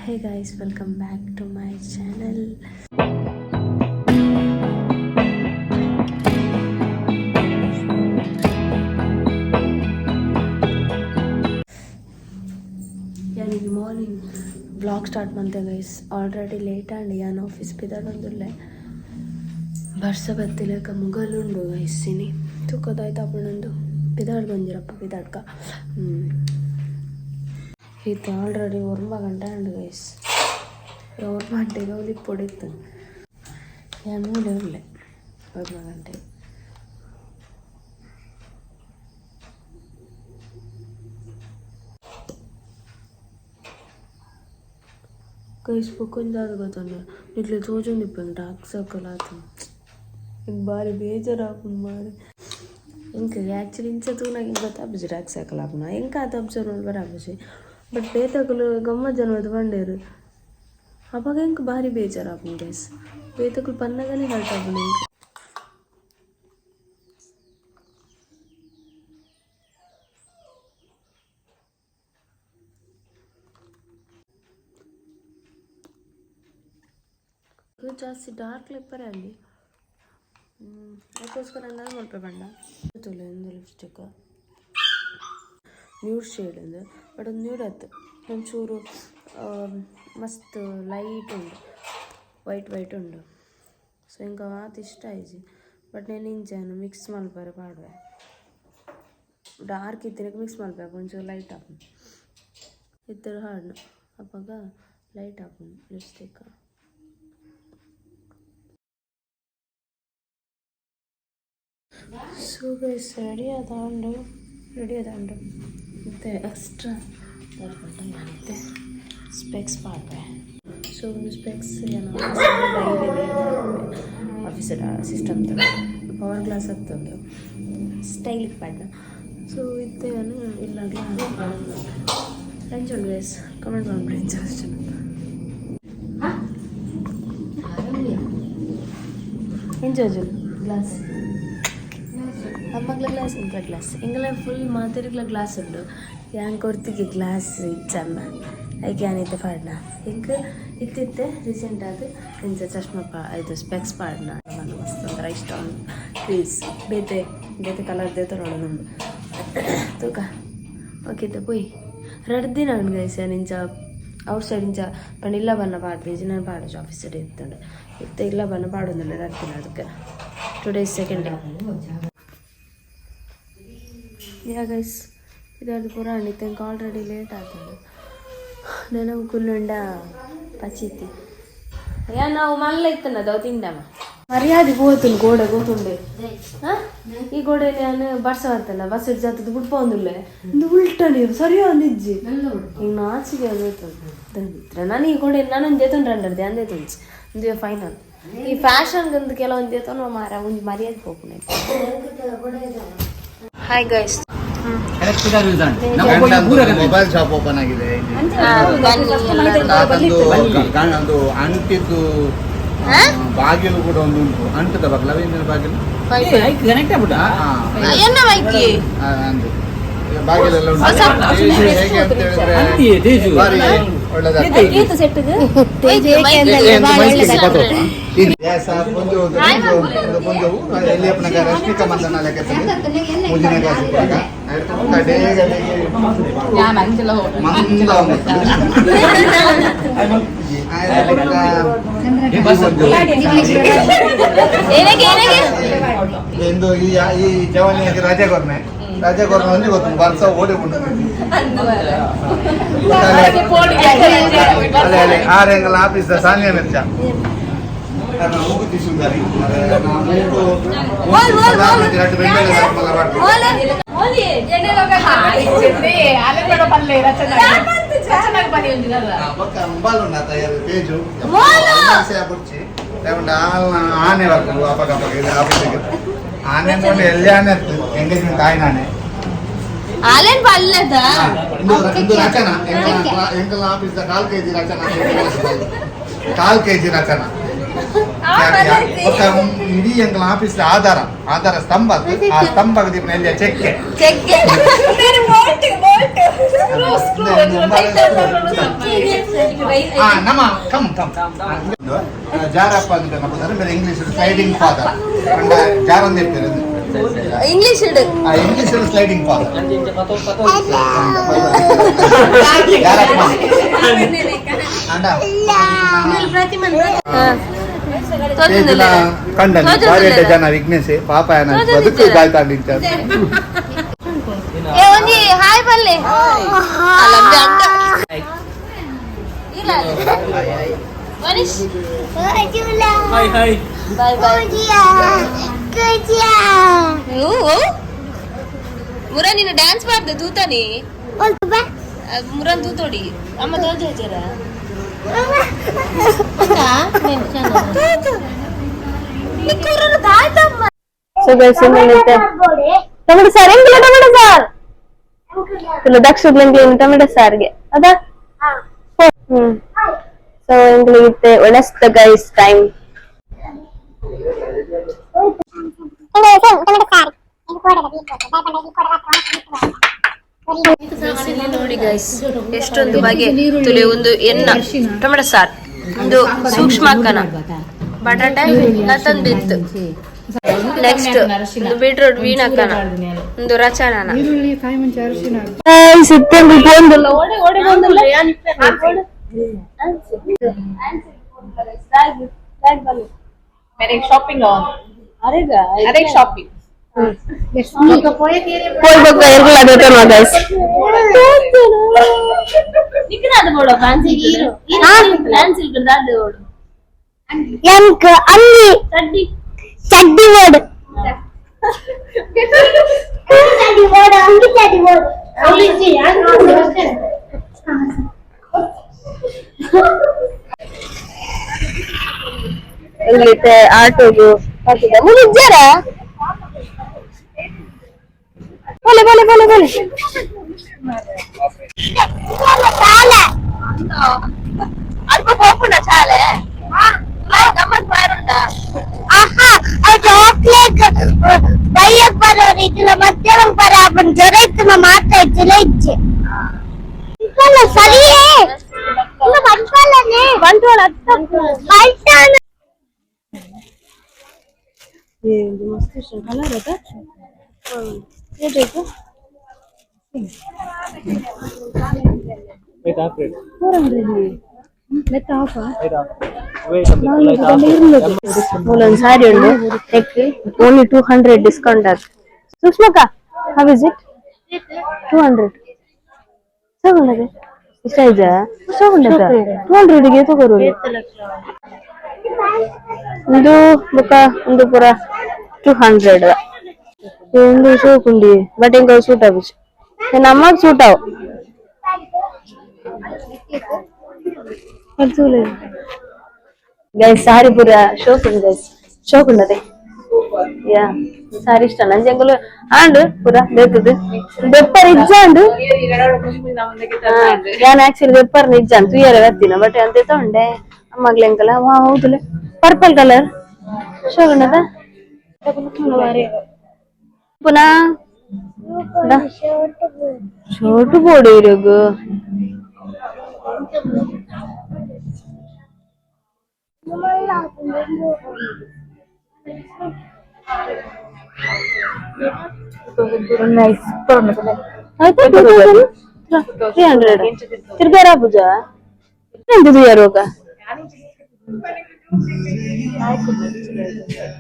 Hey guys, welcome back to my channel. ಯಾನ್ morning vlog start ಮಂತೆ guys. Already late ಆಂಡ್. ಯಾನ್ office ಪಿದಡೊಂದುಲ್ಲೆ. ಬರ್ಸ ಬತ್ತಿಲೆಕ ಮುಗಲುಂಡು ಗೈಸ್ ಇನಿ. ತೂಕ ದಾಯ್ತ ಆಪುಂಡು. ಪಿದಾಡ್ ಬಂದಿರಪ್ಪ ಪಿದಾಡ್ಕ. ಇತ್ತೆ ಆಲ್ರೆಡಿ 9 ಗಂಟೆ ಆಂಡ್ ಗೈಸ್. 9 ಗಂಟೆಗೆ ಉಲಿಪೊಡಿತ್ತು. ಯಾನ್ ಮೂಲೆ ಉಲ್ಲೆ 9 ಗಂಟೆ. ಗೈಸ್, ಬೊಕ್ಕೊಂಜಿ ಗೊತ್ತುಂಡು ನಿಕ್ಲೆ ತೋಜೊಂದಿಪ್ಪುಂಡು, ಡಾರ್ಕ್ ಸರ್ಕಲ್ ಆತುಂಡು. ಎಂಕ್ ಬಾರಿ ಬೇಜಾರಾಪುಂಡು ಮಾರ್ರೆ. ಎಂಕ್ ಆ್ಯಕ್ಚುಲಿ ಇಂಚ ತೂನಗ ಎಂಕ್ ಗೊತ್ತಾಪುಜಿ ಡಾರ್ಕ್ ಸರ್ಕಲ್ ಆಪುನ. ಎಂಕ್ ಆತ್ ಅಬ್ಸರ್ವ್ ಮಲ್ಪರೆ ಆಪುಜಿ. ಬಟ್ ಬೇತಕುಲು ಗಮ್ಮತ್ ಜನ ಪಂಡೇರು. ಅಪಗ ಎಂಕ್ ಬಾರಿ ಬೇಜಾರಾಪುಂಡು ಗೈಸ್. ಬೇತಕುಲು ಪನ್ನಗನೇ ಹರ್ಟ್ ಆಪುಂಡು ಎಂಕ್. ಜಾಸ್ತಿ ಡಾರ್ಕ್ ಲಿಪ್ಪರೆ ಅಲ್ಲಿ. ಅದಕ್ಕೋಸ್ಕರ ನಾನು ಮಲ್ಪೆ ಬಂಡ ತೂಲೆ. ಒಂದು ಲಿಪ್ಸ್ಟಿಕ್ ನ್ಯೂಡ್ ಶೇಡ್ ಒಂದು, ಬಟ್ ಒಂದು ನ್ಯೂಡ್ ಆಯ್ತು. ಒಂಚೂರು ಮಸ್ತ್ ಲೈಟ್ ಉಂಡು, ವೈಟ್ ವೈಟ್ ಉಂಡು. ಸೊ ಎಂಕ್ ಆತ್ ಇಷ್ಟ ಆಯ್ಜಿ. ಬಟ್ నేను ಇಂಚ ಮಿಕ್ಸ್ ಮಲ್ಪರೆ ಪಾಡುವೆ. ಡಾರ್ಕ್ ಇತ್ತಿನಕ್ಕೆ ಮಿಕ್ಸ್ ಮಲ್ಪೆ, ಒಂಚೂರು ಲೈಟ್ ಆಪುಂಡು. ಇತ್ತರ ಹಾಡ್ನು ಅಪಗ ಲೈಟ್ ಆಪುಂಡು ಲಿಪ್ಸ್ಟಿಕ್. ಸೊ ಗೈಸ್, ರೆಡಿ ಆದಾಂಡು, ರೆಡಿ ಆದಾಂಡು. ಮತ್ತು ಎಕ್ಸ್ಟ್ರಾ ನಾನಿತ್ತೆ ಸ್ಪೆಕ್ಸ್ ಪಾಡುವೆ. ಸೊ ಒಂದು ಸ್ಪೆಕ್ಸ್ ಏನು daily office system power glass ಆಗ್ತದೆ, ಸ್ಟೈಲ್ ಪಾಡ್ನ. ಸೊ ಇತ್ತೆ ನಾನು ಇಲ್ಲ ಎಂಚ ಉಂಡು ಗೈಸ್? ಕಮೆಂಟ್ ಮಾಡ್ಬಿಡಿ ಎಂಚ ಅಷ್ಟೇ. ಎಂಚ ಗ್ಲಾಸ್? ಅಮ್ಮಗ್ಲ ಗ್ಲಾಸ್, ಇಂಕ್ಲ ಗ್ಲಾಸ್, ಎಂಗಲ ಫುಲ್ ಮಾತೆರ್ಗ್ಲ ಗ್ಲಾಸ್ ಉಂಡು. ಯಾನ್ ಕೊರ್ತಿಗೆ ಗ್ಲಾಸ್ ಇಚ್ಚಮ್ಮ. ಐಕೆ ಯಾನ್ ಇತ್ತೆ ಪಾಡ್ನ. ಎಂಕ್ ಇತ್ತಿತ್ತೆ ರೀಸೆಂಟ್ ಆದ್ ಇಂಚ ಚಶ್ಮಾ ಪಾ, ಇದು ಸ್ಪೆಕ್ಸ್ ಪಾಡ್ನ. ಮಸ್ತ್ ಒಂಥರ ಇಷ್ಟ. ಪ್ಲೀಸ್, ಬೇತೆ ಬೇತೆ ಕಲರ್ ದೇತೊನೊಡು ತೂಕ. ಓಕೆ, ಇತ್ತೆ ಪೋಯಿ. ರಡ್ಡ್ ದಿನ ಆಂಡ್ ಗೈಸ್ ಯಾನ್ ಇಂಚ ಔಟ್ ಸೈಡ್ ಇಂಚ ಪಂಡ ಇಲ್ಲ ಬನ್ನ ಪಾಡ್ಪೇಜಿ. ನಾನು ಪಾಡುಜಿ, ಆಫೀಸ್ ಇತ್ತುಂಡು. ಇತ್ತೆ ಇಲ್ಲ ಬನ್ನ ಪಾಡೊಂದುಲ್ಲೆ ರಡ್ಡ್ ದಿನ. ಅದಕ್ಕೆ today is second day. Yeah guys, ಇದಾದ ಪೂರ ಆಂಡ್. ಇತ್ತೆ ಎಂಕ್ ಆಲ್ರೆಡಿ ಲೇಟ್ ಆತುಂಡು. ನೆನವು ಕುಲ್ಲುಂಡ ಪಚಿತಿ. ಯಾ ನಾವು ಮಲ್ಲ ಇತ್ತನದ ಅವು ತಿಂಡಮ. ಮರ್ಯಾದೆ ಪೋತುಂಡು ಗೋಡೆ ಗೊತ್ತುಂಡೆ. ಈ ಗೋಡೆ ನಾನು ಬರ್ಸ ಬರ್ತಲ್ಲ, ಬಸ್ ಜಾತದ ಬುಡ್ಪೊಂದುಲ್ಲೆ. ಇಂದು ಉಲ್ಟನೆ ಸರಿ ಒಂದಿಜ್ಜಿ. ಈಗ ನಾಚಿಗೆ ಅದು. ನಾನು ಈ ಗೋಡೆ ನಾನೊಂದು ದೇತೊಂಡು ರಂಡರ್ದೆ ಅಂದೇ ತುಂಚಿ. ಇಂದುವೆ ಫೈನಲ್. ಈ ಫ್ಯಾಷನ್ ಒಂದು ಕೆಲವೊಂದು ದೇತೊಂಡು ಮಾರ ಒಂದು ಮರ್ಯಾದೆ ಪೋಪುನೆ. Hi guys. Mobile shop open ಆಗಿದೆ ಇಲ್ಲಿ. ಒಂದು ಅಂಟಿದ್ದು ಬಾಗಿಲು ಕೂಡ ಒಂದು ಉಂಟು. ಅಂಟದ ಬಾಗಿಲು, ಅವೇಂದಿನ ಬಾಗಿಲು. ಕನೆಕ್ಟ್ ಆಗ್ಬಿಟ್ಟ. ಆ, ಅಂದು. ಈಗ ಬಾಗಿಲೆಲ್ಲ ಉಂಟು. ತೇಜು ಹೇಗೆ ಅಂತ ಹೇಳಿದ್ರೆ ತೇಜು. ಬಾರಿ ಒಳ್ಳೆದಾಗ್ತದೆ. ಎಲ್ಲಿಯಪ್ಪನಗ ರಶ್ಮಿಕಾ ಮಂದಣ್ಣ ಲೆಕ್ಕದಲ್ಲಿ ಮುಂದಿನ ಕಾಸು ಕಡೆಗೆ ಮಂದ. ಎಂದು ಈ ಈ ಜವನಿಗೆ ರಜೆ ಕೊರ್ನೆ, ರಜೆ ಕೊರ್ನೆ ಒಂಜಿ ಗೊತ್ತು ವರ್ಷ ಓಡಿ ಉಂಟು. ಅಲ್ಲೇ ಅಲ್ಲೇ ಆರೆಂಗಲ ಆಫೀಸ್ ಸಾನಿಯಾ ಮಿರ್ಜಾ ಮೂಗುತಿ ಸುಂದರಿ ಮೂಗು ರಡ್ಡು ಬೆಂಬಲ ಮಾಡ್ತಾರೆ. ಬೊಕ್ಕ ಮೊಬೈಲ್ ಉಂಡ ತಯಾರು ತೇಜು ಬುಡ್ಚಿ లేకుంటే ಆನೆ ವರ್ಕು ಅಪಗ ಅಪಗ ಇದು ಆಫೀಸಿಗೆ ಆನೆ ಮೊನ್ನೆ ಎಲ್ಲಿ ಆನೆ ಎಂಗೇಜ್ಮೆಂಟ್ ಆಯ್ನಾನೆ. ಆಲೇನ್ ಪಲ್ಲದ. ಇಂದು ಇಂದು ರಚನಾ ಎಂಕಲ್ ಆಫೀಸ್ ಕಾಲ್ ಕೆಜಿ ರಚನಾ, ಕಾಲ್ ಕೆಜಿ ರಚನಾ. ಬೊಕ್ಕ ಇಡೀ ಎಂಕಲ ಆಫೀಸ್ ಆಧಾರ ಆಧಾರ ಸ್ತಂಭ ಅತ್ತು. ಆ ಸ್ತಂಭ ದೀಪನ ಎಲ್ಲಿಯ ಚೆಕ್ಕೆ. ಹಾ, ನಮ್ಮ ಕಮ್ ಕಮ್ ಜಾರಪ್ಪ ಅಂತ ನಮ್ಮ English sliding father ಅಂಡ ಜಾರಂದ ಇರ್ತಾರೆ. ಇಂಗ್ಲಿಷ್ ಇಡು. ಆ English sliding father Jarappa ಅಂಡ. ತೋಜೊಂದುಲ್ಲೆರ್. ಕಂಡನಿ ತೋಜೊಂದುಲ್ಲೆರ್. ಬಾರಿ ಜನ ವಿಘ್ನೇಶ್ ಪಾಪ ಏನ ಬದುಕು ದಾಯ್ತಾಂಡಿಂಚ. ಏ, ಒಂಜಿ ಹಾಯ್ ಬಲ್ಲೆ. ಅಲ್ಲ, ಅಂಡ. ಇಲ್ಲ. Manish. Hi hi. Bye bye. ಮುರ, ನೀನು ಡ್ಯಾನ್ಸ್ ಮಾಡ್ದೆ ತೂತಾನಿ. ಮುರನ್ ತೂತೋಡಿ ಅಮ್ಮ ತೋಜ ಹಚ್ಚಾರ. So guys, tomato sir ಹೆಂಗಿಲ್ಲ? ಟೊಮೆಟೊ ಸಾರ್ ಇಲ್ಲ, ದಕ್ಷಿಣ ಟೊಮೆಟೊ ಸಾರ್ಗೆ ಅದ. ಸೊ ಎಂಗ್ಲಿಗಿತ್ತೆ ಒಣಸ್ತ ಗೈಸ್ ಟೈಮ್. ನೋಡಿ ಗೈಸ್, ಎಷ್ಟೊಂದು ಬಗೆ ತುಲೆ. ಒಂದು ಎನ್ನ ಟೊಮೆಟೊ ಸಾರ್, ಒಂದು ಸೂಕ್ಷ್ಮ ಅಕ್ಕನ ಬಟಾಟೆ ಲತ್ತಂದಿತ್ತು. ನೆಕ್ಸ್ಟ್ ಒಂದು ಬೀಟ್ರೂಟ್ ವೀಣಕ್ಕನ, ಒಂದು ರಚನನ. ಓಡೆ ಓಡೆ ಬಂದಿಲ್ಲ. मेरे shopping on. अरे shopping. ಹೋಗ್ಬೇಕು ಎರ್ಗುಲ ಗೈಸ್. எனக்கு அம்மி சட்டி ஓடு, சட்டி ஓடு, அங்கி சட்டி ஓடு. ಎಂಗ್ಲಿತ್ತೆ ಆಟೋಗು ಹಾಕಿದ ಮುಗಿಜ್ಜಾರ. ಬೋಲೆ ಬೋಲೆ ಬೋಲೆ ಬೋಲೆ. ಅಲ್ಪ ಪೋಪುಂಡ ಚಾಲೆ ಗಮ್ಮತ್ ಬಾರುಂಡ. ಆಹಾ, ಚಾಕ್ಲೇಟ್ ಬೈಯಕ್ ಬರೋರು ಇದ್ದಿಲ್ಲ, ಮಧ್ಯಾಹ್ನ ಬರ ಜ್ವರ ಇತ್ತು, ಮಾತ್ರ ಇದ್ದಿಲ್ಲ ಇಜ್ಜೆ ಸರಿಯೇ ಬಂಟ್ವಾಳನೇ. ಬಂಟ್ವಾಳ. ಬಂಟ್ವಾಳ. ಮಸ್ತ್ ಕಲರ್ ಅದ. ಏಟಾಯ್ತು? Wait, off rate. 400. Wait, off. Wait, light off. ಮೂಲೊಂದು ಸಾರಿ ಉಂಡು neck only 200 discount ಆಗ್. ಸೂಕ್ಷ್ಮಕ್ಕ, how is it? 200 ತಗೊಂಡದೆ. ಇಷ್ಟ ಆಯ್ತಾ? ತಗೊಂಡದ 200ಗೆ ತಗೋರು. ಒಂದು ಬುಕ್ಕ ಒಂದು ಪೂರ 200. ಒಂದು ಸೋಕುಂಡಿ, ಬಟ್ ಎಂಕ ಸೂಟ್ ಆಗುಚಿ. ನಮ್ಮಗ್ ಸೂಟ್ ಆವು. ಗೈಸ್, ಸಾರಿ ಪೂರ ಶೋಕ್ ಗೈಸ್, ಶೋಕ್ ಉಂಡದೆ. ಯಾ, ಸಾರಿ ಇಷ್ಟ ನಂಜಂಗುಲು ಆಂಡ್ ಪೂರ ಬೇಕದು ಬೆಪ್ಪರ್ ಇಜ್ಜಾಂಡು. ಯಾನ್ ಆಕ್ಚುಲಿ ಬೆಪ್ಪರ್ ನಿಜ್ಜಾನ್ ತುಯ್ಯರೆ ಬರ್ತೀನ, ಬಟ್ ಅಂತ ತೊಂಡೆ ಅಮ್ಮಗ್ಲೆ ಎಂಕಲ. ವಾ, ಹೌದುಲೆ, ಪರ್ಪಲ್ ಕಲರ್ ಶೋಕ್ ಉಂಡದ. ಪುನಃ ಶರ್ಟ್ ಬೋಡು ಇರಗು. ಆಯ್ತಾ? 300 ತಿರ್ಗಾರ ಪೂಜಾ ಎಂತ ತುಯ್ಯಾರೋಗ.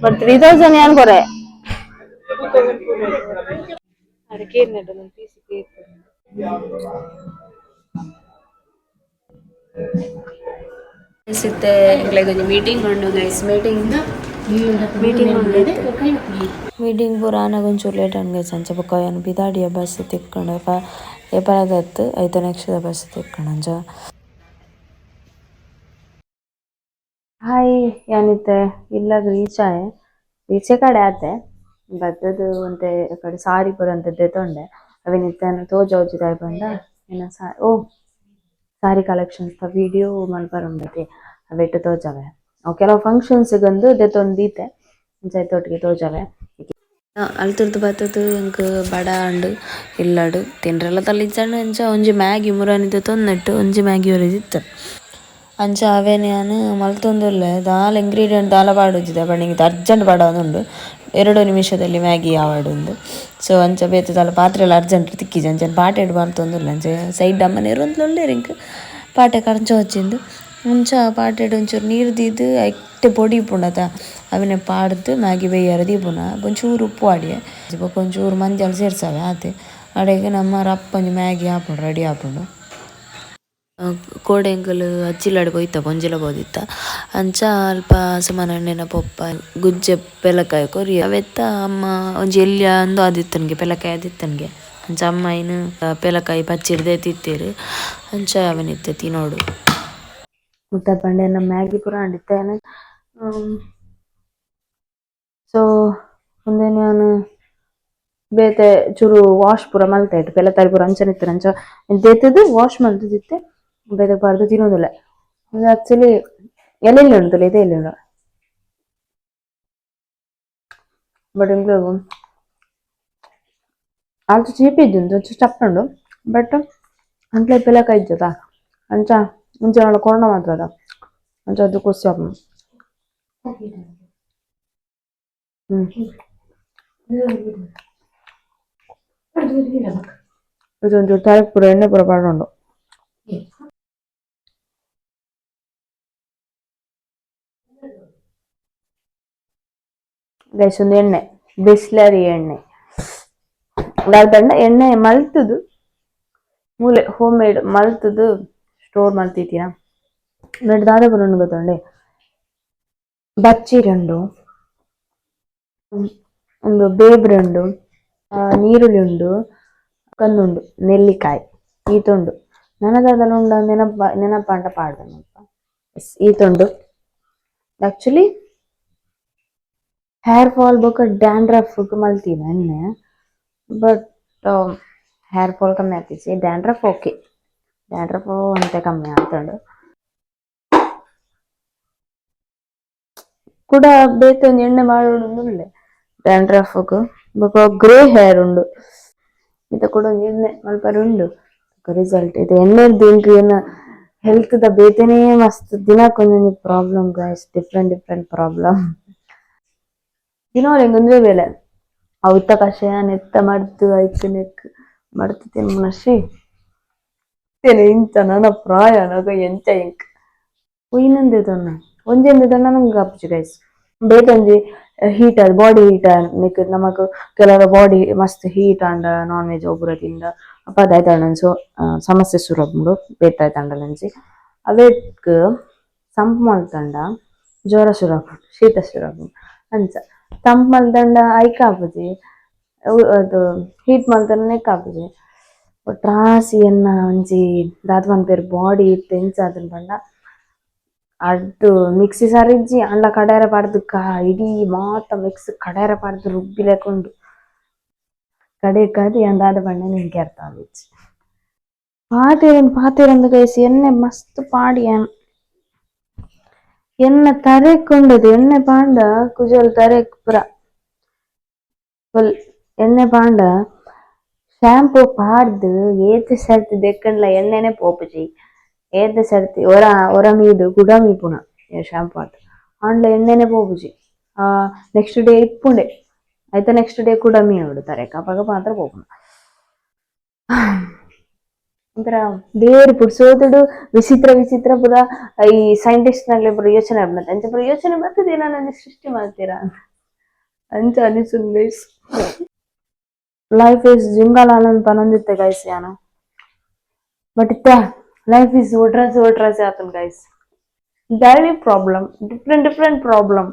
ಬಟ್ 3000 ಏನ್ ಕೊರೆ. ಸಿತ್ತೆ ಎಂಕ್ಲೆಗ್ ಒಂಜಿ ಮೀಟಿಂಗ್ ಉಂಡು guys. Meeting meeting ಉಂಡು. ಮೀಟಿಂಗ್ ಪೂರ ಆನಗ ಒಂಚೂರು ಲೇಟ್ ಆಂಡ್ ಗೈಸ್. ಅಂಚ ಬೊಕ್ಕ ಯಾನ್ ಪಿದಾಡಿಯ, ಬಸ್ ತಿಕ್ಕೊಂಡು ಏಪಲದತ್ತು ಐತ ನೆಕ್ಸ್ಟ್ ಬಸ್ ತಿಕ್ಕಂಡು ಅಂಚ. ಹಾಯ್, ಯಾನಿತ್ತೆ ಇಲ್ಲಗ್ ರೀಚ್ ಆಯೆ. ರೀಚೆ ಕಡೆ ಆತೆ ಬತ್ತದು ಒಂತೆ ಕಡೆ ಸಾರಿ ಪೂರ ಒಂತೆ ದೆತೊಂಡೆ. ಅವೆನ್ ಇತ್ತೆ ತೋಜಾವುಜಿ ದಾಯೆ ಪಂಡ ಎನ್ನ ಸಾ ಓ ಸಾರಿ ಕಲೆಕ್ಷನ್ಸ್ ದ ವಿಡಿಯೋ ಮಲ್ಪರೆ ಉಂಡತೆ, ಅವೆಟ್ ತೋಜಾವೆ. ಅವು ಕೆಲವು ಫಂಕ್ಷನ್ಸ್ಗಂದು ದೆತ್ತೊಂದು ದೀತೆ ಅಂಚ ಐತೊಟ್ಟಿಗೆ ತೋಜಾವೆ. ಅಲ್ತುರ್ದು ಬತ್ತದು ಎಂಕ್ ಬಡ ಆಂಡ್. ಇಲ್ಲಡ್ ತಿಂಡ್ರೆಲ ತಲ್ಲಿಜ್ಜಂಡ. ಅಂಚ ಒಂಜಿ ಮ್ಯಾಗಿ ಮುರಾನಿದ ತೊಂದೆಟ್ ಒಂಜಿ ಮ್ಯಾಗಿ ಒರಿದಿತ್ತು. ಅಂಚ ಅವೇನ್ ಯಾನ್ ಮಲ್ತೊಂದುಲ್ಲೆ. ದಾಲ ಇಂಗ್ರೀಡಿಯೆಂಟ್ ದಾಲ ಪಾಡುಜ್ಜಿ ಪಂಡ ಇಂಕ್ ಅರ್ಜೆಂಟ್ ಪಾಡೊಂದುಂಡು, 2 ನಿಮಿಷದಲ್ಲಿ ಮ್ಯಾಗಿ ಆವಡುಂದು. ಸೊ ಅಂಚ ಬೇತೆ ದಾಲ ಪಾತ್ರೆಲ ಅರ್ಜೆಂಟ್ ತಿಕ್ಕಿಜಿ. ಅಂಚ ಪಾಟೆಡ್ ಮಲ್ತೊಂದುಲ್ಲೆ. ಅಂಚ ಸೈಡ್ ಅಮ್ಮನೇರು ಉಲ್ಲೆರ್, ಎಂಕ್ ಪಾಟೆ ಕರ್ಂಚ ವಚ್ಚಿಂದು. ಅಂಚ ಪಾಟೆಡ್ ಒಂಚೂರು ನೀರು ದೀದ್, ಐಟ್ ಪೊಡಿ ಇಪ್ಪುಂಡತ, ಅವೆನೆ ಪಾಡ್ದು ಮ್ಯಾಗಿ ಬೇಯರ ದೀಪುನ. ಒಂಚೂರು ಉಪ್ಪು ಪಾಡಿಯೆ, ಬೊಕ ಒಂಚೂರು ಮಂಜಲ್ ಸೇರ್ಸವೆ, ಆತೆ. ಅಡೆಗ್ ನಮ್ಮ ರಪ್ಪ ಒಂಜಿ ಮ್ಯಾಗಿ ಆಪುಂಡು, ರೆಡಿ ಆಪುಂಡು. ಕೋಡೆ ಎಂಕುಲು ಅಜ್ಜಿಲ್ಲಾಡ್ ಪೋಯಿತ್ತ, ಪೊಂಜೆಲ ಪೋದಿತ್ತ. ಅಂಚ ಅಲ್ಪ ಸುಮನಣ್ಣನ ಪೊಪ್ಪ ಗುಜ್ಜೆ ಪೆಲಕಾಯಿ ಕೊರಿ. ಅವೆತ್ತ ಅಮ್ಮ ಒಂಜಿ ಎಲ್ಯ ಅಂದು ಆದಿತ್ತನ್ಗೆ, ಪೆಲಕಾಯಿ ಆದಿತ್ತನ್ಗೆ. ಅಂಚ ಅಮ್ಮ ಐನ್ ಪೆಲಕಾಯಿ ಪಚ್ಚಿರ್ದೆ ತಿತ್ತೆರ್. ಅಂಚ ಅವನಿತ್ತೆ ತಿನೋಡು. ಮುಟ್ಟ ಪಂಡೆ ನಮ್ಮ ಮ್ಯಾಗಿ ಪೂರ ಅಂಡಿತ್ತೆ. ಸೊ ಉಂದೆನ್ ಯಾನ್ ಬೇತೆ ಚೂರು ವಾಶ್ ಪೂರ ಮಲ್ತೆ. ಪೆಲಕಾಯಿ ಪೂರ ಅಂಚನೆ ಇತ್ತು. ಅಂಚ ದೆತ್ತುದು ವಾಶ್ ಮಲ್ತುದಿತ್ತೆ. ಬೇತೆ ಪಾಡ್ದು ತಿನ್ನೋದಿಲ್ಲ. ಉಂದು ಆಕ್ಚುಲಿ ಎಲ್ಲೆಲ್ಲಿ ಉಂಟು, ಇದೆ ಎಲ್ಲಿ ಉಂಡು. ಬಟ್ ಎಂಕ್ಲೆಗ್ ಆಲ್ತು ಚೀಪ್ ಇಜ್ಜಿ, ಒಂಚೂರು ಚಪ್ಪ ಉಂಡು. ಬಟ್ ಅಂಕ್ಲೆ ಪೆಲಕಾಯಿ ಇಜ್ಜದ, ಅಂಚ ಮುಂಚೆ ಕೊರೋನಾ ಮಾತ್ರ ಅದ. ಅಂಚ ಅದು ಖುಷಿ ಆಪುಂಡು. ಇದೊಂಚೂರು ತರೆ ಪೂರ ಎಣ್ಣೆ ಪೂರ ಪಾಡುಂಡು. ಗೈಸ್, ಒಂದು ಎಣ್ಣೆ, ಬಿಸ್ಲರಿ ಎಣ್ಣೆ ದಾದ ಎಣ್ಣೆ ಮಲ್ತುದು, ಮೂಲೆ ಹೋಮ್ ಮೇಡ್ ಮಲ್ತುದು ಸ್ಟೋರ್ ಮಲ್ತಿದ್ದೀನ. ನೆಟ್ ದಾದ ಪೂರ ಉಂಡು ಗೊತ್ತುಂಡೆ? ಬಚ್ಚಿರಿ ಉಂಡು, ಒಂದು ಬೇಬ್ರಿ ಉಂಡು, ನೀರುಳ್ಳಿ ಉಂಡು, ಕಂದುಂಡು, ನೆಲ್ಲಿಕಾಯಿ, ಈತುಂಡು. ನನದಾದಲ ಉಂಡು, ನೆನಪ ನೆನಪಾಂಡ ಪಾಡ್ದನಲ್ಪ. ಎಸ್, ಈತುಂಡು. Actually hair fall ಬೊಕ ಡ್ಯಾಂಡ್ರಫ್ ಮಲ್ತಿನ ಎಣ್ಣೆ. But hair fall ಕಮ್ಮಿ ಆತಿಜಿ. Dandruff okay, dandruff ಒಂತೆ ಕಮ್ಮಿ ಆತುಂಡು. ಕುಡ ಬೇತೆ ಒಂಜಿ ಎಣ್ಣೆ ಮಾಡೋಡು ಉಲ್ಲೆ ಡ್ಯಾಂಡ್ರಫ್. ಬೊಕ ಗ್ರೇ ಹೇರ್ ಉಂಡು, ಇತ್ತೆ ಕುಡ ಒಂಜಿ ಎಣ್ಣೆ ಮಲ್ಪರೆ ಉಂಡು. ರಿಸಲ್ಟ್ ಇದು ಎಣ್ಣೆರ್ದ್ ಎಂಕ್ ಎನ್ನ ಹೆಲ್ತ್ ದ ಬೇತೆನೇ ಮಸ್ತ್ ದಿನಕ್ ಒಂಜೊಂಜಿ problem guys, different different problem. ದಿನೋಲ ಎಂಕ್ ಉಂದುವೇ ಬೇಲೆ. ಅವು ಕಷಾಯ ನೆತ್ತ ಮಡ್ತು ಐಕ್ ನೆಕ್ ಮಡ್ತು ತಿನ್ಪುನ. She, ಇಂಚ ನನ ಪ್ರಾಯ ನಗ ಎಂಚ ಎಂಕ್ ಒಯ್ನಂದೆ ತೊನ್ನ ಒಂಜೊಂದು ದೊನ್ನ ನಂಗೆ ಆಪುಜಿ ಗೈಸ್. ಬೇತೆ ಒಂಜಿ ಹೀಟ್ ಆದ್ ಬಾಡಿ ಹೀಟ್ ನಿಕ್ ನಮಕ್ ಕೆಲವರ ಬಾಡಿ ಮಸ್ತ್ ಹೀಟ್ ಆಂಡ, ನಾನ್ ವೆಜ್ ಒಬ್ಬರ ತಿಂದ ಅಪ ದಾಯ್ತಾಂಡ ಸೊ ಸಮಸ್ಯೆ ಸುರು ಆಪುಂಡು. ಬೇತೆ ಆಯ್ತಾಂಡಲಂಚಿ ಅವೆಕ್ ಸಂಪು ಮಲ್ತಂಡ ಜ್ವರ ಸುರು ಆಪುಂಡು, ಶೀತ ಸುರು ಆಪುಂಡು. ಅಂಚ ತಂಪು ಮಲ್ತಂಡ ಐಕ್ ಆಪುಜಿ, ಅದು ಹೀಟ್ ಮಲ್ತಂಡ ನೆಕ್ ಆಪುಜಿ. ಒಟ್ರಾಸಿ ಎನ್ನ ಒಂಜಿ ದಾದ ಪನ್ಪೆರ್, ಬಾಡಿ ಇತ್ತೆ ಎಂಚ ಆತುಂಡು ಪಂಡ, ಅಡ್ಡು ಮಿಕ್ಸಿ ಸರಿ ಇಜ್ಜಿ. ಅಂಡ ಕಡೆರೆ ಪಾಡ್ದು ಕಾ ಇಡೀ ಮಾತ ಮಿಕ್ಸ್ ಕಡೆರೆ ಪಾಡ್ದು ರುಬ್ಬಿ ಲೆಕ್ಕ ಉಂಡು. ಕಡೆಕ್ ಯಾನ್ ದಾದ ಪಂಡ ಎಂಕ್ ಅರ್ಥ ಆತಿಜಿ. ಪಾತೆರೊಂದು ಪಾತೆರೊಂದು ಗೈಸ್, ಎಣ್ಣೆ ಮಸ್ತ್ ಪಾಡಿಯೆ. ಎಣ್ಣೆ ತರೆಕ್ ಉಂಡದು. ಎಣ್ಣೆ ಪಾಂಡ ಕುಜಲ್ ತರೆಕ್ ಪೂರ ಫುಲ್ ಎಣ್ಣೆ ಪಾಂಡ, ಶಾಂಪೂ ಪಾಡ್ದು ಏತ್ ಸರ್ತಿ ದೆಕ್ಕಂಡ್ಲ ಎಣ್ಣೆನೆ ಪೋಪುಜಿ. ಏತ್ ಸರ್ತಿ ಒರ ಒರ ಮೀದ್ ಕುಡ ಮೀಪುನ ಶಾಂಪೂ ಆತ್ ಆಂಡ್ಲ ಎಣ್ಣೆನೆ ಪೋಪುಜಿ. ನೆಕ್ಸ್ಟ್ ಡೇ ಇಪ್ಪುಂಡೆ, ಐತ ನೆಕ್ಸ್ಟ್ ಡೇ ಕುಡ ಮೀಯೊಡು ತರೆಕ್, ಅಪಗ ಮಾತ್ರ ಪೋಪುನ. ಒಂಥರ ದೇವೆರ್ ಪುರ್ಸೋತುಡು ವಿಚಿತ್ರ ವಿಚಿತ್ರ ಪೂರ ಈ ಸೈಂಟಿಸ್ಟ್ ನಕ್ಲೆ ಪೂರ ಯೋಚನೆ ಆಪುಂಡು. ಅಂಚ ಪೂರ ಯೋಚನೆ ಬರ್ತದೆ, ಏನಾನ ಸೃಷ್ಟಿ ಮಾಡ್ತೀರಾ ಅಂಚ ಅನಿಸುಂಡು guys. Life is ಜಿಂಗಾಲಾಲ್ ಅಂತ ಪನೊಂದಿತ್ತೆ ಗೈಸ್ ಯಾನು. ಬಟ್ ಇತ್ತ life is ಒಟ್ರಾಸಿ ಒಟ್ರಾಸಿ ಆತುಂಡು guys. Daily problem, different different problem.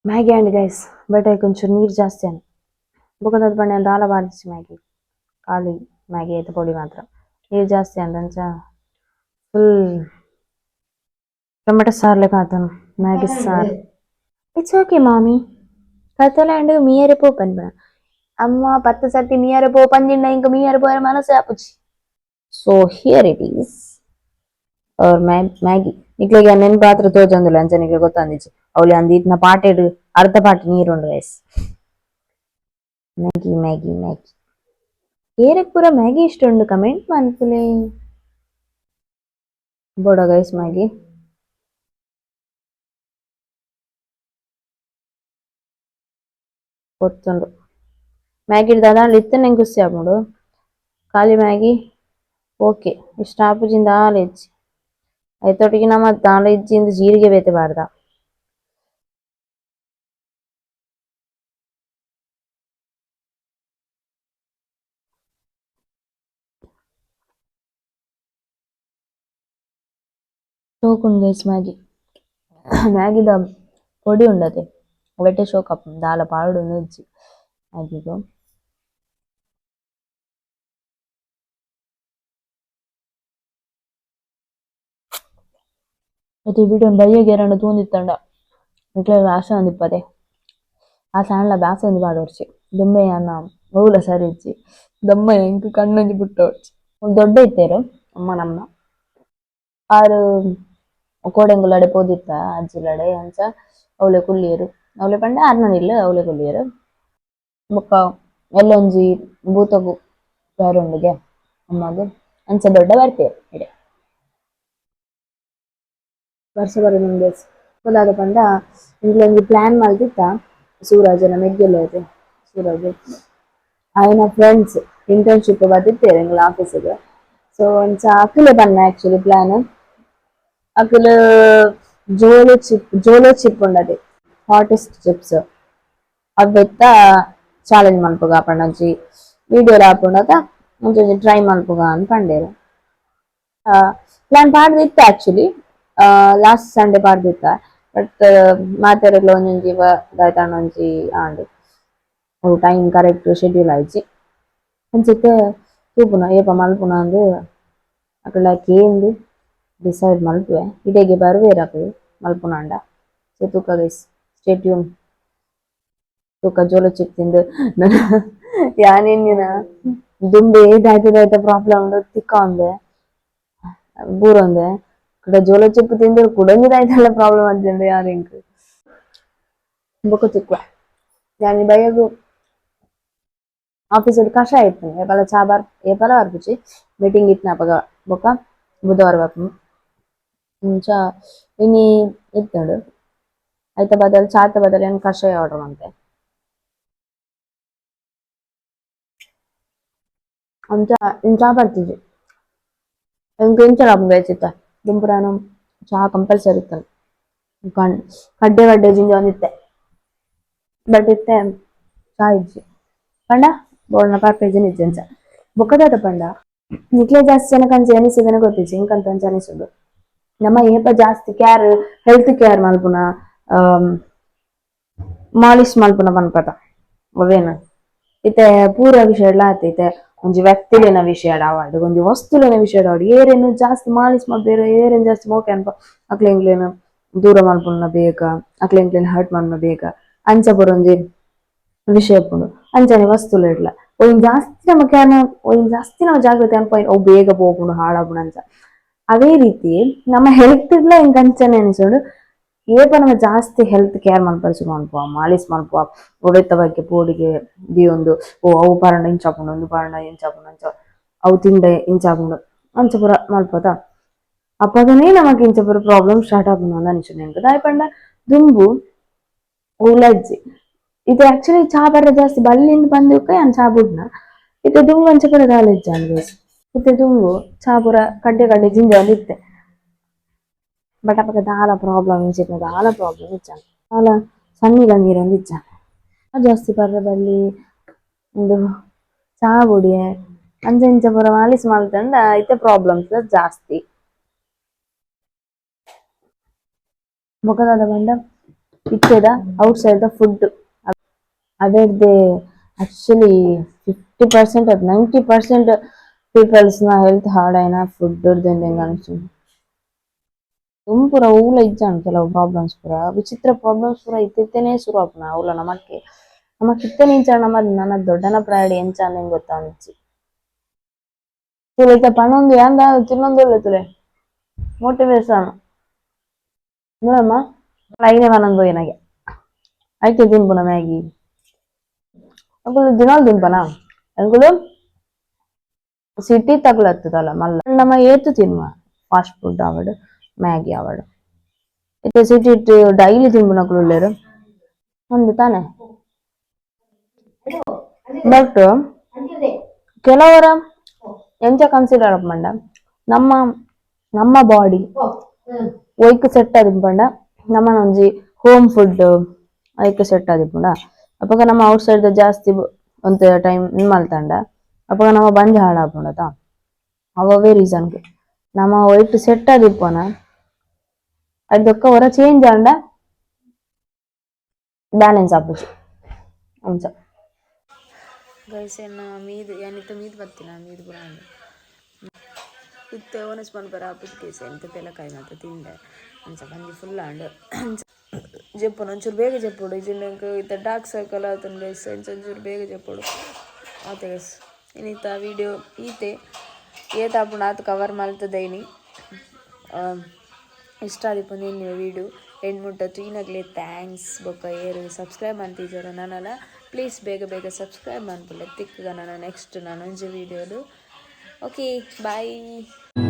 Maggi and guys, but ಐಕ್ ಒಂಚೂರು ನೀರು ಜಾಸ್ತಿ ಆಂಡ್. ಬೊಕ ದಾದ ಪಂಡ ದಾಲ ಪಾಡ್ದಿಜಿ ಮ್ಯಾಗಿ, ಖಾಲಿ ಮ್ಯಾಗಿ ಐತ ಪೊಡಿ ಮಾತ್ರ. ನೀರು ಜಾಸ್ತಿ ಆಂಡ್. ಅಂಚ ಫುಲ್ ಟೊಮೆಟೊ ಸಾರು ಲೆಕ್ಕ ಆತುಂಡು ಮ್ಯಾಗಿ ಸಾರು. It's okay ಮಾಮಿ. ಕತ್ತಲೆ ಆಂಡ್ ಮೀಯರೆ ಪೋಪನ್ ಪನ ಅಮ್ಮ. 10 ಸರ್ತಿ ಮೀಯರೆ ಪೋ ಪಂಜಿಂಡ ಇಂಕ ಮೀಯರೆ ಪೋಯರೆ ಮನಸ್ಸೇ ಆಪುಜಿ. So here it is our Maggi. ನಿಕ್ಲೆಗ್ ನೆನ್ ಪಾತ್ರ ತೋಜೊಂದುಲ್ಲ ಅಂಚ ನಿಕ್ಲೆ ಗೊತ್ತಂದಿಜ್ಜಿ ಅವ್ಲೆ ಅಂದ್ ಇತ್ನ ಪಾಟೆಡ್ ಅರ್ಧ ಪಾಟೆ ನೀರುಂಡು guys. Maggi Maggi Maggi ಏರೆಗ್ ಪೂರ ಮ್ಯಾಗಿ ಇಷ್ಟ ಉಂಡು ಕಮೆಂಟ್ ಮನ್ಪುಲೆ ಬೋಡ ಗೈಸ್ ಮ್ಯಾಗಿ. ಗೊತ್ತುಂಡು ಮ್ಯಾಗಿ ದಾದಾಂಡ ಇತ್ತನೆ ಖುಷಿ ಆಪುಂಡು ಖಾಲಿ ಮ್ಯಾಗಿ ಓಕೆ ಇಷ್ಟ ಆಪುಜಿಂದ ದಾಲ ಇಜ್ಜಿ ಐತೊಟ್ಟಿಗೆ ನಮ್ಮ ದಾಲ ಇಜ್ಜಿ ಇಂದು ಜೀರಿಗೆ ಬೇತೆ ಬಾರ್ದ. ಶೋಕುಂಡು ಗೈಸ್ ಮ್ಯಾಗಿ ಮ್ಯಾಗಿದ ಪೊಡಿ ಉಂಡತೆ ಅವೆಟೆ ಶೋಕ್ ಆಪುಂಡು ದಾಲ ಪಾಡೊಂದು ಇಜ್ಜಿ ಮ್ಯಾಗಿಗ್. ಅತೆ ವಿಡಿಯೋನ್ ಬಯ್ಯಗ್ ಏರಾಂಡ ತೂಂದಿತ್ತಂಡ ನಿಕ್ಲೆಗ್ ಆಸೆ ಒಂದಿಪ್ಪದೆ ಆಸೆ ಆಂಡಲ ಬ್ಯಾಸ ಒಂಜಿ ಪಾಡೊಡ್ಚಿ ದುಂಬೆ ಯಾನ ಒವ್ಲ ಸರಿ ಇಜ್ಜಿ ದಮ್ಮ ಎಂಕ್ ಕಣ್ಣೊಂಜಿ ಬುಟ್ಟೊಡ್ಚಿ ದೊಡ್ಡ ಇತ್ತೆರ್ ಅಮ್ಮ ನಮ್ಮ ಆರ್ ಕೋಡೆಂಗುಲಡೆ ಪೋದಿತ್ತ ಅಜ್ಜಿಲಡೆ ಅಂಚ ಅವ್ಲೆ ಕುಲ್ಲಿಯೆರ್ ಅವ್ಲೆ ಪಂಡ ಆರ್ನ ಇಲ್ಲ್ ಅವ್ಲೆ ಕುಲ್ಲಿಯೆರ್ ಬೊಕ್ಕ ಎಲ್ಲೊಂಜಿ ಭೂತೊಗು ಬೇರುಂಡುಗೆ ಅಮ್ಮಗ್ ಅಂಚ ದೊಡ್ಡ ಬರ್ಪೆರ್ ಇಡೆ ವರ್ಷ ಬರೊಂದುಂಡು ದಾದ ಪಂಡ ಎಂಕ್ಲೆ ಪ್ಲಾನ್ ಮಲ್ತಿತ್ತ ಸೂರಜನ ಮೆಗ್ಗೆಲ್ ಸೂರಜ್ ಆಯನ ಫ್ರೆಂಡ್ಸ್ ಇಂಟರ್ನ್ಶಿಪ್ ಬತ್ತಿತ್ತೆರ್ ಎಂಕ್ಲೆ ಆಫೀಸ್ ಸೊ ಅಂಚ ಅಕುಲೆ ಪನ್ನ ಆಕ್ಚುಲಿ ಪ್ಲಾನ್ ಅಕುಲು ಜೋಲೋ ಚಿಪ್ ಜೋಲೋ ಚಿಪ್ ಉಂಡತೆ ಹಾಟೆಸ್ಟ್ ಚಿಪ್ಸ್ ಅವೆತ್ತ ಚಾಲೆಂಜ್ ಮನ್ಪುಗ ಪಂಡ ಒಂಜಿ ವಿಡಿಯೋ ಆಪುಂಡತ ಒಂಜಿ ಟ್ರೈ ಮನ್ಪುಗ ಅಂದ್ ಪಂಡೆರ್ ಪ್ಲಾನ್ ಪಾಡ್ದಿತ್ತ actually last Sunday ಪಾಡ್ದಿತ್ತ but ಮಾತೆರೆಗ್ಲ ಒಂಜೊಂಜಿ ದಾಯ್ತಾಂಡ ಒಂಜಿ ಆಂಡ್ ಅವು time correct schedule ಆಯ್ಜಿ ಅಂಚಿತ್ತೆ ತೂಪುನ ಏಪ ಮಲ್ಪುನ ಅಂದ್ ಅಕುಲ ಕೇಂದ್ ಡಿಸೈಡ್ ಮಲ್ಪುವೆ ಇಡೆಗೆ ಬರುವೆರ್ ಅಕುಲು ಮಲ್ಪುನಾಂಡ ಸೊ ತೂಕ guys stay tune ತೂಕ ಜೋಲ ಚಿಪ್ ತಿಂದು ಯಾನ್ ಎನ್ನಿನ ದುಂಬೆ ದಾಯ್ತ ದಾಯ್ತ ಪ್ರಾಬ್ಲಮ್ ಉಂಡು ತಿಕ್ಕೊಂದೆ ಬೂರೊಂದೆ ಕುಡ ಜೋಲ ಚಿಪ್ಪು ತಿಂದು ಕುಡೊಂಜಿ ದಾಯ್ತಲ ಪ್ರಾಬ್ಲಮ್ ಅಂತಿಂದು ಯಾನ್ ಎಂಕ್ ಬೊಕ ತಿಕ್ಕುವೆ ಯಾನ್ ಬಯ್ಯಗ್ ಆಫೀಸ್ ಕಷಾಯ ಇತ್ತುಂಡು ಏಪಲ ಚಾ ಬಾರ್ ಏಪಲ ಬರ್ಪುಜಿ ಮೀಟಿಂಗ್ ಇತ್ತಿನ ಅಪಗ ಬೊಕ ಬುಧವಾರ ಬರ್ಪುಂಡು ಅಂಚ ಇನಿ ಇತ್ತುಂಡು ಐತ ಬದಲು ಚಾತ ಬದಲು ಯಾನ್ ಕಷಾಯ ಆರ್ಡರ್ ಮಂತೆ ಅಂಚ ಇನ್ ಚಾ ಬರ್ತಿಜಿ ಎಂಕ್ ಇಂಚ ಆಪುಂಡು ಗೈಸ್ ಇತ್ತೆ ದುಂಬು ಚಾ ಕಂಪಲ್ಸರಿ ಇತ್ತುಂಡು ಕಡ್ಡೆ ಕಡ್ಡೆ ಜಿಂಜ ಒಂದಿತ್ತೆ ಬಟ್ ಇತ್ತೆ ಚಾ ಇಜ್ಜಿ ಪಂಡ ಬೋರ್ನ ಪರ್ಪೇಜನ್ ಇಜ್ಜಿ ಅಂಚ ಬೊಕ್ಕ ದಾದ ಪಂಡ ನಿಕ್ಲೆ ಜಾಸ್ತಿ ಜನಕ್ ಅಂಚ ಎನಿಸಿದನೆ ಗೊತ್ತಿಜ್ಜಿ ಎಂಕಂತ ಅಂಚ ಅನಿಸುಂಡು ನಮ್ಮ ಏಪ ಜಾಸ್ತಿ care health care ಮಲ್ಪುನ ಮಾಲಿಶ್ ಮಲ್ಪುನ ಪನ್ಪತ ಅವೇನ ಇತ್ತೆ ಪೂರ ವಿಷಯಡ್ಲ ಆತ್ ಇತ್ತೆ ಒಂಜಿ ವ್ಯಕ್ತಿಲೆನ ವಿಷಯಡ್ ಆವಡ್ ಒಂಜಿ ವಸ್ತುಲೆನ ವಿಷಯಡ್ ಆವಡ್ ಏರೆನ್ ಜಾಸ್ತಿ ಮಾಲಿಶ್ ಮಲ್ಪೆರ್ ಏರೆನ್ ಜಾಸ್ತಿ ಮೋಕೆ ಅನ್ಪ ಅಕ್ಲೆ ಎಂಕ್ಲೆನ್ ದೂರ ಮಲ್ಪುನ ಬೇಗ ಅಕ್ಲೆ ಎಂಕ್ಲೆನ್ ಹರ್ಟ್ ಮಲ್ಪುನ ಬೇಗ ಅಂಚ ಪೂರ ಒಂಜಿ ವಿಷಯ ಇಪ್ಪುಂಡು ಅಂಚನೆ ವಸ್ತುಲೆಡ್ಲ ಒಯಿನ್ ಜಾಸ್ತಿ ನಮ ಕೇರ್ ಒಯಿನ್ ಜಾಸ್ತಿ ನಮ ಜಾಗ್ರತೆ ಅನ್ಪ ಅವು ಬೇಗ ಪೋಪುಂಡು ಹಾಳಾಪುಂಡು ಅಂಚ ಅವೇ ರೀತಿ ನಮ್ಮ ಹೆಲ್ತ್ ಡ್ಲ ಎಂಕ್ ಅಂಚನೆ ಅನಿಸುಂಡು ಏಪ ನಮ ಜಾಸ್ತಿ ಹೆಲ್ತ್ ಕೇರ್ ಮನ್ಪರೆ ಶುರು ಮನ್ಪುವ ಮಾಲಿಶ್ ಮನ್ಪುವ ಒವೆತ್ತ ಬಗ್ಗೆ ಪೋಡಿಗೆ ದೀಯೊಂದು ಓ ಅವು ಪರಂಡ ಇಂಚ ಆಪುಂಡು ಉಂದು ಪರಂಡ ಇಂಚ ಆಪುಂಡು ಅಂಚ ಅವು ತಿಂಡ ಇಂಚ ಆಪುಂಡು ಅಂಚ ಪೂರ ಮಲ್ಪದ ಅಪಗನೇ ನಮಕ್ ಇಂಚ ಪೂರ ಪ್ರಾಬ್ಲಮ್ ಸ್ಟಾರ್ಟ್ ಆಪುಂಡು ಅಂದ್ ಅನಿಸುಂಡು ಎಂಕ್ ದಾಯೆ ಪಂಡ ದುಂಬು ಒವ್ಲ ಇಜ್ಜಿ ಇತ್ತೆ ಆಕ್ಚುಲಿ ಚಾ ಪರ್ರೆ ಜಾಸ್ತಿ ಬಲ್ಲಿಂದ್ ಪಂದ್ ಯಾನ್ ಚಾ ಬುಡ್ನ ಇತ್ತೆ ದುಂಬು ಅಂಚ ಪೂರ ದಾಲ ಇಜ್ಜಾಂಡ್ ಗೈಸ್ ಇತ್ತೆ ದುಂಬು ಚಾ ಪೂರ ಕಡ್ಡೆ ಕಡ್ಡೆ ಜಿಂಜೊಂದು ಇತ್ತೆ ಬಟ್ ಅಪಗ ದಾಲ ಪ್ರಾಬ್ಲಮ್ ಇಂಚಿತ್ತ್ಂಡ ದಾಲ ಪ್ರಾಬ್ಲಮ್ ಇಜ್ಜಾಂಡ್ ದಾಲ ಸನ್ನಿಲ ನೀರೊಂದು ಇಜ್ಜಾಂಡ್ ಜಾಸ್ತಿ ಪರ್ರೆ ಬಲ್ಲಿ ಉಂದು ಚಾ ಬುಡಿಯೆ ಅಂಚ ಇಂಚ ಪೂರ ಮಾಲಿಶ್ ಮಲ್ತುಂಡ ಇತ್ತೆ ಪ್ರಾಬ್ಲಮ್ಸ್ ಜಾಸ್ತಿ. ಬೊಕ ದಾದ ಪಂಡ ಇತ್ತೆದ outside the food ಅವೆರ್ದ್ actually 50% ಅತ್ತ್ 90% ಪೀಪಲ್ಸ್ ನ ಹೆಲ್ತ್ ಹಾಳಾಯಿನ ಫುಡ್ ಡ್ದ್ ಎಂಕ್ ಅನ್ಸುಂಡು. ದುಂಬು ಪೂರ ಒವ್ಲ ಇಜ್ಜಾಂಡ್ ಕೆಲವು ಪ್ರಾಬ್ಲಮ್ಸ್ ಪೂರ ವಿಚಿತ್ರ ಪ್ರಾಬ್ಲಮ್ಸ್ ಪೂರ ಇತ್ತಿತ್ತನೆ ಶುರು ಆಪುನ ಅವ್ಲ ನಮಕ್ಕೆ ನಮಕ್ ಇತ್ತೆನೆ ಇಂಚ ನಮ ನನ ದೊಡ್ಡನ ಪ್ರಾಯಡ್ ಎಂಚ ಅಂದ್ ಎಂಕ್ ಗೊತ್ತಾವೊಂದಿಜ್ಜಿ. ತೂಲೆ ಇತ್ತೆ ಪನೊಂದು ಯಾನ್ ದಾದ ತಿನ್ನೊಂದುಲ್ಲೆ ತೂಲೆ ಮೋಟಿವೇಶನ್. ನೋಡಮ್ಮ, ಐನೇ ಒಂದೊಂದು ಪೋಯಿನಾಗೆ ಐಕೆ ತಿನ್ಪುನ ಮ್ಯಾಗಿ. ಅಂಕುಲು ದಿನಾಲು ತಿನ್ಪನ. ಅಂಕುಲು ಸಿಟಿ ತಗುಲತ್ತದಲ್ಲ ಮಲ್ಲ. ನಮ್ಮ ಏತು ತಿನ್ನುವ ಫಾಸ್ಟ್ ಫುಡ್ ಆವಡ್, ಮ್ಯಾಗಿ ಆವಡ್. ಇತ್ತೆ ಸಿಟಿ ಡೈಲಿ ತಿನ್ಪುನಕುಲು ಉಲ್ಲೆರ್ ಒಂದು ತಾನೆ. ಬಟ್ ಕೆಲವರ ಎಂಚ ಕನ್ಸಿಡರ್ ಪಂಡ, ನಮ್ಮ ನಮ್ಮ ಬಾಡಿ ಒಯ್ಕ್ ಸೆಟ್ ಆದಿಪ್ಪಂಡ, ನಮ್ಮನ ಒಂಜಿ ಹೋಮ್ ಫುಡ್ ಐಕ್ ಸೆಟ್ ಆದಿಪ್ಪುಂಡ. ಅಪಗ ನಮ್ಮ ಔಟ್ ಸೈಡ್ ಜಾಸ್ತಿ ಒಂತೆ ಟೈಮ್ ಮಲ್ತಂಡ, ಅಪಗ ನಮ್ಮ ಬಂಜಿ ಹಾಳಾಪುಂಡತ. ಅವವೇ ರೀಸನ್. ನಮ್ಮ ಒಯ್ಟ್ ಸೆಟ್ ಆದಿಪ್ಪುನ ಅಯ್ದೊಕ್ಕ ಒರ ಚೇಂಜ್ ಆಂಡ ಬ್ಯಾಲೆನ್ಸ್ ಆಪುಜಿ ಅಂಚ. ಗೈಸ್, ಎನ್ನ ಮೀದ್ ಯಾನಿತ್ತ ಮೀದ್ ಬತ್ತಿನ ಮೀದ್ ಪೂರ ಆಂಡ್. ಇತ್ತೆ ಓನಸ್ ಮನ್ಪರ ಆಪುಜಿ ಗೈಸ್. ಎಂತ ಪೆಲಕಾಯಿ ಮಾತ ತಿಂದೆ. ಅಂಚ ಬಂಜಿ ಫುಲ್ ಆಂಡ್. ಅಂಚ ಜೆಪ್ಪುನು ಒಂಚೂರು ಬೇಗ ಜೆಪ್ಪೊಡು. ಇಜ್ಜಿಂಡ ಎಂಕ್ ಇತ್ತೆ ಡಾರ್ಕ್ ಸರ್ಕಲ್ ಆತುಂಡು ಗೈಸ್. ಅಂಚ ಒಂಚೂರು ಬೇಗ ಜೆಪ್ಪೊಡು. ಆತೆ ಗೈಸ್, ಇನಿತ ವೀಡಿಯೋ ಈತೆ. ಏತ್ ಆಪುಂಡು ಆತ್ ಕವರ್ ಮಲ್ತುದೆ ಇನಿ. ಇಷ್ಟ ಆದಿಪ್ಪುಂದು ಎನ್ನುವೆ. ವೀಡಿಯೋ ಎಂಡ್ ಮುಟ್ಟ ತೂಯಿನಕ್ಲೆ thanks. ಬೊಕ್ಕ ಏರು ಸಬ್ಸ್ಕ್ರೈಬ್ ಮಂತಿಜಾರ ನನಲ, ಪ್ಲೀಸ್ ಬೇಗ ಬೇಗ ಸಬ್ಸ್ಕ್ರೈಬ್ ಮನ್ಪುಲೆ. ತಿಕ್ಕುಗ ನಾನು ನೆಕ್ಸ್ಟ್ ನಾನೊಂಜಿ ವೀಡಿಯೋಡು. Okay, bye.